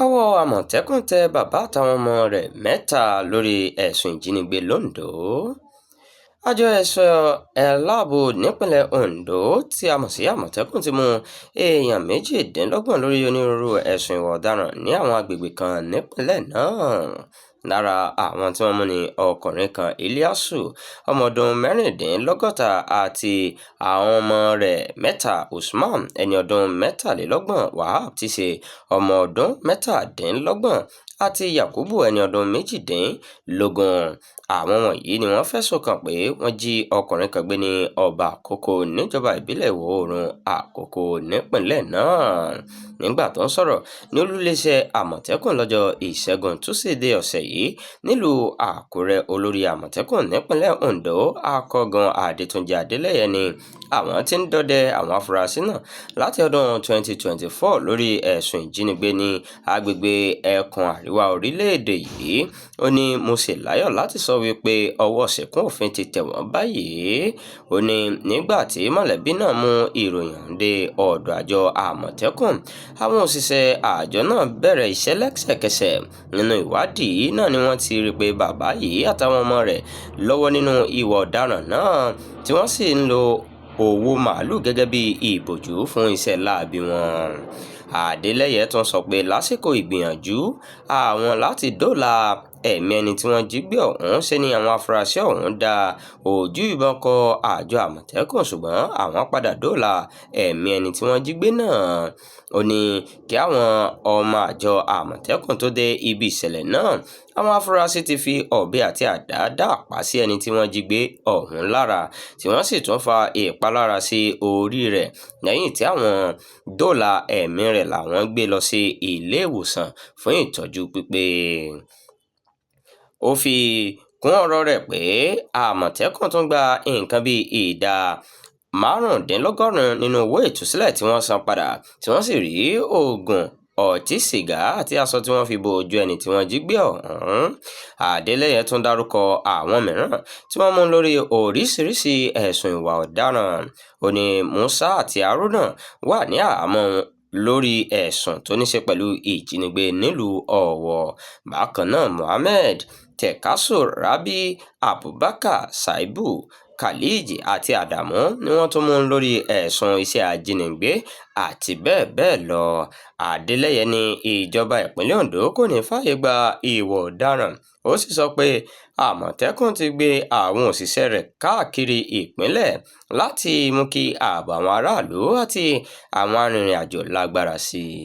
Ọwọ́ Àmọ̀tẹ́kùn tẹ bàbá àtàwọn ọmọ rẹ̀ mẹ́ta lórí ẹ̀sùn ìjínigbé l'Ondo. Àjọ ẹ̀ṣọ́ aláàbò nípínlẹ̀ Ondo tí a mọ̀ sí Àmọ̀tẹ́kùn ti mú èèyàn 28 lórí onírúurú ẹ̀sùn ìwà ọ̀daràn ní àwọn agbègbè kan nípìnlẹ̀ náà. Lára àwọn tí wọ́n mú ni ọkùnrin kan Iliyasu, ọmọ ọdún 46 àti àwọn ọmọ rẹ̀ mẹ́ta Usman, ẹni ọdún 23, Wahab tí í ṣe ọmọ ọdún 27 àti Yakubu ẹni ọdún 18. Àwọn wọ̀nyí ni wọ́n fẹ̀sùn kàn pé wọ́n jí ọkùnrin kan gbé ní Ọba Àkókò níjọba ìbílẹ̀ Ìwọ̀-oòrùn Àkókò nípìnlẹ̀ náà. Nígbà tó ń sọ̀rọ̀ ní olú iléeṣẹ́ Àmọ̀tẹ́kùn lọ́jọ́ Ìṣẹ́gun túsídẹ̀ẹ́ ọ̀sẹ̀ yìí nílùú Àkúrẹ́, olórí Àmọ̀tẹ́kùn nípínlẹ̀ Ondo, Akọ̀gùn Adétúnjì Adeleye ní àwọn tí ń dọdẹ àwọn afurasí náà láti ọdún 2024 lórí ẹ̀sùn ìjínigbé ní agbègbè ẹkùn àríwá orílẹ̀-èdè yìí. Ó ní mo sì láyọ̀ láti sọ wípé ọwọ́ ṣìkún òfin ti tẹ̀ wọ́n báyìí. Ó ní nígbà tí mọ̀lẹ́bí náà mú ìròyìn ọ̀hún dé ọ̀dọ̀ àjọ Àmọ̀tẹ́kùn, àwọn òṣìṣẹ́ àjọ náà bẹ̀rẹ̀ iṣẹ́ lẹ́sẹ̀kẹsẹ̀. Nínú ìwádìí náà ni wọ́n ti rí pé bàbá yìí àtàwọn ọmọ rẹ̀ lọ́wọ́ nínú ìwà ọ̀daràn náà tí wọ́n sì ń lo owó màlúù gẹ́gẹ́ bí ìbòjú fún iṣẹ́ láabi wọn. Adeleye tún sọ pé lásìkò ìgbìyànjú àwọn láti dóòlà ẹ̀mí ẹni tí wọ́n jí gbé ọ̀hún ṣe ni àwọn afurasí ọ̀hún dá ojú ìbọn kọ àjọ Àmọ̀tẹ́kùn ṣùgbọ́n àwọn padà dóòlà ẹ̀mí ẹni tí wọ́n jí gbé náà. Ó ní kí àwọn ọmọ àjọ Àmọ̀tẹ́kùn tó dé ibi ìṣẹ̀lẹ̀ náà, àwọn afurasí ti fi ọ̀bẹ àti àdá dá àpá sí ẹni tí wọ́n jí gbé ọ̀hún lára tí wọ́n sì tún fa ìpalára sí orí rẹ̀ lẹ́yìn tí àwọn dóòlà ẹ̀mí rẹ̀ làwọn gbé lọ sí ilé ìwòsàn fún ìtọ́jú pípé. Ó fi kún ọ̀rọ̀ rẹ̀ pé Àmọ̀tẹ́kùn tún gba nǹkan bíi ìdá 95 nínú owó ìtúsílẹ̀ tí wọ́n san padà tí wọ́n sì rí oògùn, ọtí, sìgá àti aṣọ tí wọ́n fi bo ojú ẹni tí wọ́n jí gbé ọ̀hún. Adeleye tún dárúkọ àwọn mìíràn tí wọ́n mú lórí oríṣiríṣi ẹ̀sùn ìwà ọ̀daràn. Ó ní Musa àti Haruna wà ní àhámọ́ lórí ẹ̀sùn tó ní ṣe pẹ̀lú ìjínigbé nílùú Ọ̀wọ̀. Bákan náà Mohammed Terkaso Rabi Abubakar Shaibu Khalid àti Adamu ni wọ́n tún mú lórí ẹ̀sùn iṣẹ́ ajínigbé àti bẹ́ẹ̀ bẹ́ẹ̀ lọ. Adeleye ní ìjọba ìpínlẹ̀ Ondo kò ní fààyè gba ìwà ọ̀daràn, ó sì sọ pé Àmọ̀tẹ́kùn ti gbé àwọn òṣìṣẹ́ rẹ̀ káàkiri ìpínlẹ̀ láti mú kí ààbò àwọn aráàlú àti àwọn arìnrìn-àjò lágbára sí i.